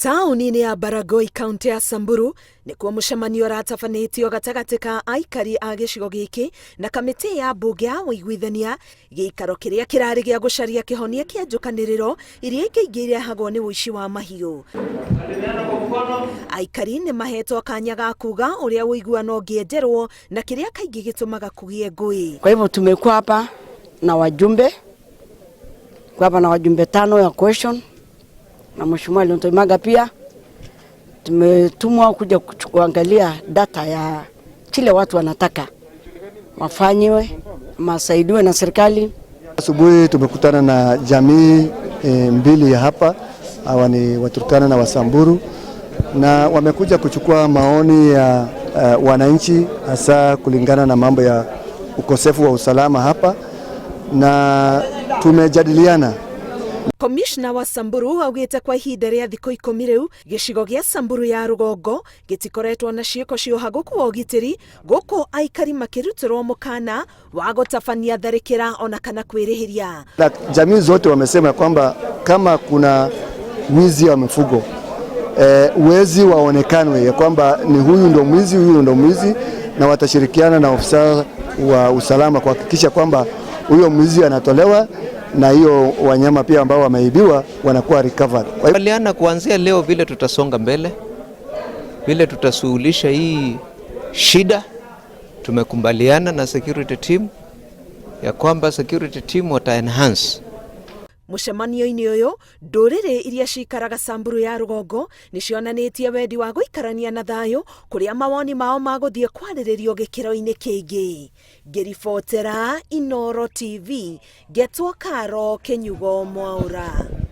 Taũni-inĩ ya Baragoi, kaunti ya Samburu, nĩkuo mũcemanio ũratabanĩtio gatagatĩ ka aikari a gĩcigo gĩkĩ na kamĩtĩ ya mbunge ya ũiguithania, gĩikaro kĩrĩa kĩrarĩ gĩa gũcaria kĩhonia kĩa njũkanĩrĩro iria ingĩ irehagwo nĩ ũici wa mahiũ. Aikari nĩ mahetwo kanya ga kuga ũrĩa ũiguano ũngĩenjerwo na kĩrĩa kaingĩ gĩtũmaga kũgĩe ngũĩ. Kwa hivyo tumekuwa hapa na wajumbe kwa hapa na wajumbe tano ya cohesion na Mheshimiwa Lontoimaga pia tumetumwa kuja kuangalia data ya kile watu wanataka wafanyiwe masaidiwe na serikali. Asubuhi tumekutana na jamii mbili ya hapa, hawa ni Waturkana na Wasamburu, na wamekuja kuchukua maoni ya wananchi hasa kulingana na mambo ya ukosefu wa usalama hapa, na tumejadiliana. Komishna wa Samburu augĩte kwa ihinda rĩa thikũ 10 rĩu, gĩcigo gĩa Samburu ya rũgongo gĩtikoretwo na ciĩko cia ũhagũku wa ũgitĩri, gũkũ aikari makĩrutĩrwo mũkana wa gũtabania tharĩkĩra ona kana kwĩrĩhĩria. Na jamii zote wamesema kwamba kama kuna wizi wa mifugo, wezi waonekanwe ya kwamba ni huyu ndo mwizi, huyu ndo mwizi, na watashirikiana na ofisa wa usalama kuhakikisha kwamba huyo mwizi anatolewa na hiyo wanyama pia ambao wameibiwa wanakuwa recovered. Kwa hivyo Kubaliana kuanzia leo vile tutasonga mbele, vile tutasuluhisha hii shida. Tumekubaliana na security team ya kwamba security team wata enhance. Mũcemanio-inĩ ũyũ, ndũrĩrĩ iria cikaraga Samburu ya rũgongo nĩ cionanĩtie wendi wa gũikarania na thayũ, kũrĩa mawoni mao magũthiĩ kwarĩrĩrio gĩkĩro-inĩ kĩngĩ. Ngĩribotera Inoro TV, ngetwo Karo Kĩnyugo Mwaũra.